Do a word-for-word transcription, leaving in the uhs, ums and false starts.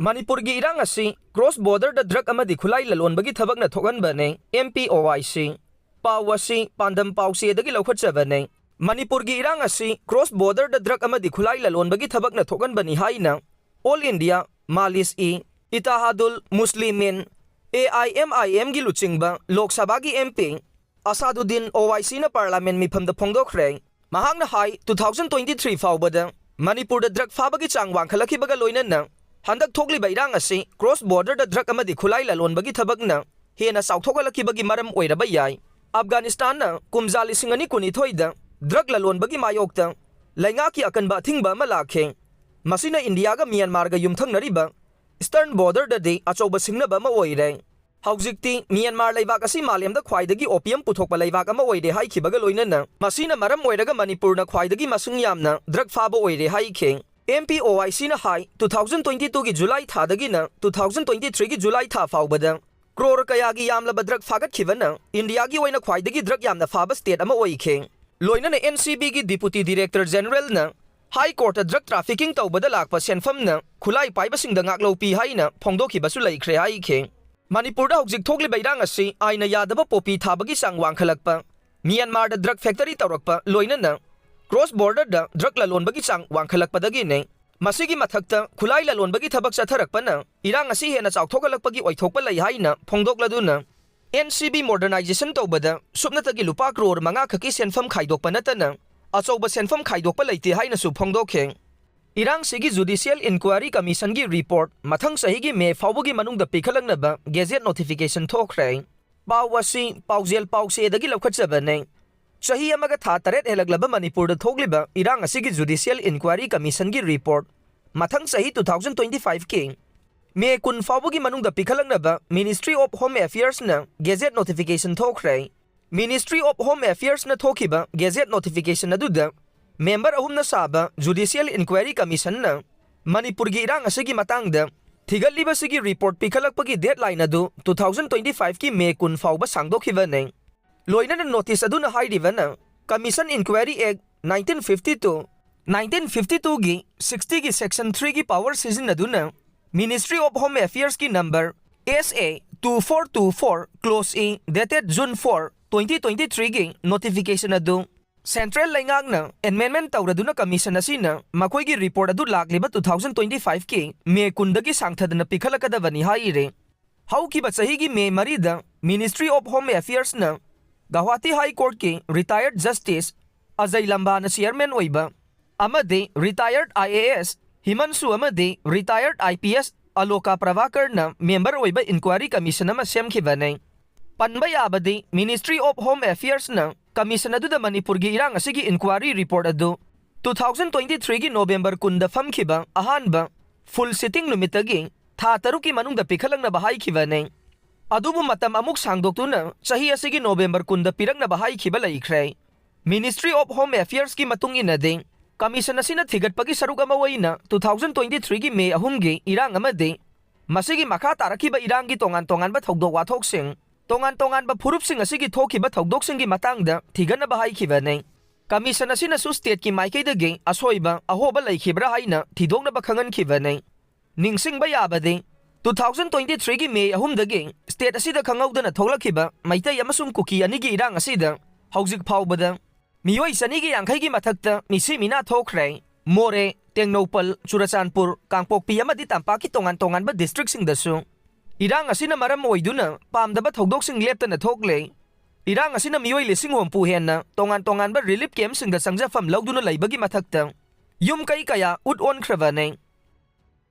ꯃꯅꯤꯄꯨꯔꯒꯤ ꯏꯔꯥꯡ ꯑꯁꯤ cross borderꯗ drug ꯑꯃꯗꯤ ꯈꯨꯠꯂꯥꯏ ꯂꯂꯣꯟꯕꯒꯤ ꯊꯕꯛꯅ ꯊꯣꯛꯍꯟꯕꯅꯤ, M P O I C꯫ ꯄꯥꯎ ꯑꯁꯤ ꯄꯥꯟꯗꯝ ꯄꯥꯎꯆꯦꯗꯒꯤ ꯂꯧꯈꯠꯆꯕꯅꯤ꯫ ꯃꯅꯤꯄꯨꯔꯒꯤ ꯏꯔꯥꯡ ꯑꯁꯤ cross borderꯗ drug ꯑꯃꯗꯤ ꯈꯨꯠꯂꯥꯏ ꯂꯂꯣꯟꯕꯒꯤ ꯊꯕꯛꯅ ꯊꯣꯛꯍꯟꯕꯅꯤ ꯍꯥꯏꯅ All India Malis-e-Ittehadul Muslimin, A I M I M ꯒꯤ ꯂꯨꯆꯤꯡꯕ ꯂꯣꯛ ꯁꯚꯥꯒꯤ M P ꯑꯁꯥꯗꯨꯗꯤꯟ Owaisi ꯅ Parliament ꯃꯤꯐꯝꯗ ꯐꯣꯡꯗꯣꯛꯈ꯭ꯔꯦ꯫ ꯃꯍꯥꯛꯅ ꯍꯥꯏ, two thousand twenty-three ꯐꯥꯎꯕꯗ ꯃꯅꯤꯄꯨꯔꯗ drug ꯐꯥꯕꯒꯤ ꯆꯥꯡ ꯋꯥꯡꯈꯠꯂꯛꯈꯤꯕꯒ ꯂꯣꯏꯅꯅ ꯍꯟꯗꯛ ꯊꯣꯛꯂꯤꯕ ꯏꯔꯥꯡ ꯑꯁꯤ cross borderꯗ drug ꯑꯃꯗꯤ ꯈꯨꯠꯂꯥꯏ ꯂꯂꯣꯟꯕꯒꯤ ꯊꯕꯛꯅ ꯍꯦꯟꯅ ꯆꯥꯎꯊꯣꯛꯍꯜꯂꯛꯈꯤꯕꯒꯤ ꯃꯔꯝ ꯑꯣꯏꯔꯕ ꯌꯥꯏ꯫ ꯑꯐꯒꯥꯅꯤꯁꯇꯥꯟꯅ ꯀꯨꯝꯖꯥ ꯂꯤꯁꯤꯡ ꯑꯅꯤ ꯀꯨꯟꯅꯤꯊꯣꯏꯗ drug ꯂꯂꯣꯟꯕꯒꯤ ꯃꯥꯌꯣꯛꯇ ꯂꯩꯉꯥꯛꯀꯤ ꯑꯀꯟꯕ ꯑꯊꯤꯡꯕ ꯑꯃ ꯂꯥꯛꯈꯤ꯫ ꯃꯁꯤꯅ ꯏꯟꯗꯤꯌꯥꯒ ꯃ꯭ꯌꯥꯟꯃꯥꯔꯒ ꯌꯨꯝꯊꯪꯅꯔꯤꯕ Eastern borderꯗꯗꯤ ꯑꯆꯧꯕ ꯁꯤꯡꯅꯕ ꯑꯃ ꯑꯣꯏꯔꯦ꯫ ꯍꯧꯖꯤꯛꯇꯤ ꯃ꯭ꯌꯥꯟꯃꯥꯔ ꯂꯩꯕꯥꯛ ꯑꯁꯤ ꯃꯥꯂꯦꯝꯗ ꯈ꯭ꯋꯥꯏꯗꯒꯤ opium ꯄꯨꯊꯣꯛꯄ ꯂꯩꯕꯥꯛ ꯑꯃ ꯑꯣꯏꯔꯦ ꯍꯥꯏꯈꯤꯕꯒ ꯂꯣꯏꯅꯅ ꯃꯁꯤꯅ ꯃꯔꯝ ꯑꯣꯏꯔꯒ ꯃꯅꯤꯄꯨꯔꯅ ꯈ꯭ꯋꯥꯏꯗꯒꯤ ꯃꯁꯤꯡ ꯌꯥꯝꯅ drug ꯐꯥꯕ ꯑꯣꯏꯔꯦ ꯍꯥꯏꯈꯤ꯫ M P O I C ꯅ ꯍꯥꯏ, two thousand twenty-two ꯒꯤ July ꯊꯥꯗꯒꯤꯅ two thousand twenty-three ꯒꯤ July ꯊꯥ ꯐꯥꯎꯕꯗ crore ꯀꯌꯥꯒꯤ ꯌꯥꯝꯂꯕ drug ꯐꯥꯒꯠꯈꯤꯕꯅ ꯏꯟꯗꯤꯌꯥꯒꯤ ꯑꯣꯏꯅ ꯈ꯭ꯋꯥꯏꯗꯒꯤ drug ꯌꯥꯝꯅ ꯐꯥꯕ state ꯑꯃ ꯑꯣꯏꯈꯤ꯫ ꯂꯣꯏꯅꯅ N C B ꯒꯤ Deputy Director General ꯅ High Court ꯇ drug trafficking ꯇꯧꯕꯗ ꯂꯥꯛꯄ ꯁꯦꯟꯐꯝꯅ ꯈꯨꯠꯂꯥꯏ ꯄꯥꯏꯕꯁꯤꯡꯗ ꯉꯥꯛꯂꯧ ꯄꯤ ꯍꯥꯏꯅ ꯐꯣꯡꯗꯣꯛꯈꯤꯕꯁꯨ ꯂꯩꯈ꯭ꯔꯦ ꯍꯥꯏꯈꯤ꯫ ꯃꯅꯤꯄꯨꯔꯗ ꯍꯧꯖꯤꯛ ꯊꯣꯛꯂꯤꯕ ꯏꯔꯥꯡ ꯑꯁꯤ ꯑꯥꯏꯟꯅ ꯌꯥꯗꯕ poppy ꯊꯥꯕꯒꯤ ꯆꯥꯡ ꯋꯥꯡꯈꯠꯂꯛꯄ, ꯃ꯭ꯌꯥꯟꯃꯥꯔꯗ drug factory ꯇꯧꯔꯛꯄ, ꯂꯣꯏꯅꯅ cross borderꯗ drug ꯂꯂꯣꯟꯕꯒꯤ ꯆꯥꯡ ꯋꯥꯡꯈꯠꯂꯛꯄꯗꯒꯤꯅꯤ꯫ ꯃꯁꯤꯒꯤ ꯃꯊꯛꯇ ꯈꯨꯠꯂꯥꯏ ꯂꯂꯣꯟꯕꯒꯤ ꯊꯕꯛ ꯆꯠꯊꯔꯛꯄꯅ ꯏꯔꯥꯡ ꯑꯁꯤ ꯍꯦꯟꯅ ꯆꯥꯎꯊꯣꯛꯍꯜꯂꯛꯄꯒꯤ ꯑꯣꯏꯊꯣꯛꯄ ꯂꯩ ꯍꯥꯏꯅ ꯐꯣꯡꯗꯣꯛꯂꯗꯨꯅ N C B modernization ꯇꯧꯕꯗ ꯁꯨꯞꯅꯇꯒꯤ ꯂꯨꯄꯥ crore ꯃꯉꯥ ꯈꯛꯀꯤ ꯁꯦꯟꯐꯝ ꯈꯥꯏꯗꯣꯛꯄ ꯅꯠꯇꯅ ꯑꯆꯧꯕ ꯁꯦꯟꯐꯝ ꯈꯥꯏꯗꯣꯛꯄ ꯂꯩꯇꯦ ꯍꯥꯏꯅꯁꯨ ꯐꯣꯡꯗꯣꯛꯈꯤ꯫ ꯏꯔꯥꯡꯁꯤꯒꯤ Judicial Inquiry Commission ꯒꯤ report ꯃꯊꯪ ꯆꯍꯤꯒꯤ May ꯐꯥꯎꯕꯒꯤ ꯃꯅꯨꯡꯗ ꯄꯤꯈꯠꯂꯛꯅꯕ gazette notification ꯊꯣꯛꯈ꯭ꯔꯦ꯫ ꯄꯥꯎ ꯑꯁꯤ ꯄꯥꯎꯖꯦꯜ ꯄꯥꯎꯆꯦꯗꯒꯤ ꯂꯧꯈꯠꯆꯕꯅꯤ꯫ ꯆꯍꯤ ꯑꯃꯒ ꯊꯥ ꯇꯔꯦꯠ ꯍꯦꯜꯂꯛꯂꯕ ꯃꯅꯤꯄꯨꯔꯗ ꯊꯣꯛꯂꯤꯕ ꯏꯔꯥꯡ ꯑꯁꯤꯒꯤ Judicial Inquiry Commission ꯒꯤ report ꯃꯊꯪ ꯆꯍꯤ two thousand twenty-five ꯀꯤ May ꯀꯨꯟ ꯐꯥꯎꯕꯒꯤ ꯃꯅꯨꯡꯗ ꯄꯤꯈꯠꯂꯛꯅꯕ Ministry of Home Affairs ꯅ gazette notification ꯊꯣꯛꯈ꯭ꯔꯦ꯫ Ministry of Home Affairs ꯅ ꯊꯣꯛꯈꯤꯕ gazette notification ꯑꯗꯨꯗ member ꯑꯍꯨꯝꯅ ꯁꯥꯕ Judicial Inquiry Commission ꯅ ꯃꯅꯤꯄꯨꯔꯒꯤ ꯏꯔꯥꯡ ꯑꯁꯤꯒꯤ ꯃꯇꯥꯡꯗ ꯊꯤꯒꯠꯂꯤꯕꯁꯤꯒꯤ report ꯄꯤꯈꯠꯂꯛꯄꯒꯤ deadline ꯑꯗꯨ two thousand twenty-five ꯀꯤ May ꯀꯨꯟ ꯐꯥꯎꯕ ꯁꯥꯡꯗꯣꯛꯈꯤꯕꯅꯤ꯫ ꯂꯣꯏꯅꯅ notice ꯑꯗꯨꯅ ꯍꯥꯏꯔꯤꯕꯅ, Commission Inquiry Act nineteen fifty-two, nineteen fifty-two ꯒꯤ sixty ꯒꯤ section three ꯒꯤ power ꯁꯤꯖꯤꯟꯅꯗꯨꯅ Ministry of Home Affairs ꯀꯤ number S A two four two four clause E dated June four, twenty twenty-three ꯒꯤ notification ꯑꯗꯨ Central ꯂꯩꯉꯥꯛꯅ amendment ꯇꯧꯔꯗꯨꯅ commission ꯑꯁꯤꯅ ꯃꯈꯣꯏꯒꯤ report ꯑꯗꯨ ꯂꯥꯛꯂꯤꯕ two thousand twenty-five ꯀꯤ May ꯀꯨꯟꯗꯒꯤ ꯁꯥꯡꯊꯗꯅ ꯄꯤꯈꯠꯂꯛꯀꯗꯕꯅꯤ ꯍꯥꯏꯔꯤ꯫ ꯍꯧꯈꯤꯕ ꯆꯍꯤꯒꯤ May ꯃꯔꯤꯗ Ministry of Home Affairs ꯅ Guwahati High Court ꯀꯤ retired Justice ꯑꯖꯌ ꯂꯝꯕꯥꯅ chairman ꯑꯣꯏꯕ ꯑꯃꯗꯤ retired I A S ꯍꯤꯃꯟꯁꯨ ꯑꯃꯗꯤ retired I P S ꯑꯂꯣꯀꯥ ꯄ꯭ꯔꯚꯥꯀꯔꯅ member ꯑꯣꯏꯕ inquiry commission ꯑꯃ ꯁꯦꯝꯈꯤꯕꯅꯤ꯫ ꯄꯟꯕ ꯌꯥꯕꯗꯤ Ministry of Home Affairs ꯅ commission ꯑꯗꯨꯗ ꯃꯅꯤꯄꯨꯔꯒꯤ ꯏꯔꯥꯡ ꯑꯁꯤꯒꯤ inquiry report ꯑꯗꯨ two thousand twenty-three ꯒꯤ November ꯀꯨꯟꯗ ꯐꯝꯈꯤꯕ ꯑꯍꯥꯟꯕ full sitting ꯅꯨꯃꯤꯠꯇꯒꯤ ꯊꯥ ꯇꯔꯨꯛꯀꯤ ꯃꯅꯨꯡꯗ ꯄꯤꯈꯠꯂꯛꯅꯕ ꯍꯥꯏꯈꯤꯕꯅꯤ꯫ ꯑꯗꯨꯕꯨ ꯃꯇꯝ ꯑꯃꯨꯛ ꯁꯥꯡꯗꯣꯛꯇꯨꯅ ꯆꯍꯤ ꯑꯁꯤꯒꯤ November ꯀꯨꯟꯗ ꯄꯤꯔꯛꯅꯕ ꯍꯥꯏꯈꯤꯕ ꯂꯩꯈ꯭ꯔꯦ꯫ Ministry of Home Affairs ꯀꯤ ꯃꯇꯨꯡ ꯏꯟꯅꯗꯤ, commission ꯑꯁꯤꯅ ꯊꯤꯒꯠꯄꯒꯤ ꯁꯔꯨꯛ ꯑꯃ ꯑꯣꯏꯅ two thousand twenty-three ꯒꯤ May ꯑꯍꯨꯝꯒꯤ ꯏꯔꯥꯡ ꯑꯃꯗꯤ ꯃꯁꯤꯒꯤ ꯃꯈꯥ ꯇꯥꯔꯛꯈꯤꯕ ꯏꯔꯥꯡꯒꯤ ꯇꯣꯉꯥꯟ ꯇꯣꯉꯥꯟꯕ ꯊꯧꯗꯣꯛ ꯋꯥꯊꯣꯛꯁꯤꯡ, ꯇꯣꯉꯥꯟ ꯇꯣꯉꯥꯟꯕ ꯐꯨꯔꯨꯞꯁꯤꯡ ꯑꯁꯤꯒꯤ ꯊꯣꯛꯈꯤꯕ ꯊꯧꯗꯣꯛꯁꯤꯡꯒꯤ ꯃꯇꯥꯡꯗ ꯊꯤꯒꯠꯅꯕ ꯍꯥꯏꯈꯤꯕꯅꯤ꯫ Commission ꯑꯁꯤꯅꯁꯨ state ꯀꯤ ꯃꯥꯏꯀꯩꯗꯒꯤ ꯑꯁꯣꯏꯕ ꯑꯍꯣꯕ ꯂꯩꯈꯤꯕ꯭ꯔꯥ ꯍꯥꯏꯅ ꯊꯤꯗꯣꯛꯅꯕ ꯈꯪꯍꯟꯈꯤꯕꯅꯤ꯫ ꯅꯤꯡꯁꯤꯡꯕ ꯌꯥꯕꯗꯤ, two thousand twenty-three ꯒꯤ May ꯑꯍꯨꯝꯗꯒꯤ state ꯑꯁꯤꯗ ꯈꯪꯍꯧꯗꯅ ꯊꯣꯛꯂꯛꯈꯤꯕ ꯃꯩꯇꯩ ꯑꯃꯁꯨꯡ ꯀꯨꯀꯤ ꯑꯅꯤꯒꯤ ꯏꯔꯥꯡ ꯑꯁꯤꯗ ꯍꯧꯖꯤꯛ ꯐꯥꯎꯕꯗ ꯃꯤꯑꯣꯏ ꯆꯅꯤꯒꯤ ꯌꯥꯡꯈꯩꯒꯤ ꯃꯊꯛꯇ ꯃꯤꯁꯤ ꯃꯤꯅꯥ ꯊꯣꯛꯈ꯭ꯔꯦ꯫ ꯃꯣꯔꯦ, ꯇꯦꯡꯅꯧꯄꯜ, ꯆꯨꯔꯆꯥꯟꯄꯨꯔ, ꯀꯥꯡꯄꯣꯛꯄꯤ ꯑꯃꯗꯤ ꯇꯝꯄꯥꯛꯀꯤ ꯇꯣꯉꯥꯟ ꯇꯣꯉꯥꯟꯕ district ꯁꯤꯡꯗꯁꯨ ꯏꯔꯥꯡ ꯑꯁꯤꯅ ꯃꯔꯝ ꯑꯣꯏꯗꯨꯅ ꯄꯥꯝꯗꯕ ꯊꯧꯗꯣꯛꯁꯤꯡ ꯂꯦꯞꯇꯅ ꯊꯣꯛꯂꯦ꯫ ꯏꯔꯥꯡ ꯑꯁꯤꯅ ꯃꯤꯑꯣꯏ ꯂꯤꯁꯤꯡ ꯍꯨꯝꯐꯨ ꯍꯦꯟꯅ ꯇꯣꯉꯥꯟ ꯇꯣꯉꯥꯟꯕ relief camp ꯁꯤꯡꯗ ꯆꯪꯖꯐꯝ ꯂꯧꯗꯨꯅ ꯂꯩꯕꯒꯤ ꯃꯊꯛꯇ ꯌꯨꯝ ꯀꯩ ꯀꯌꯥ ꯎꯠ ꯑꯣꯟꯈ꯭ꯔꯕꯅꯤ꯫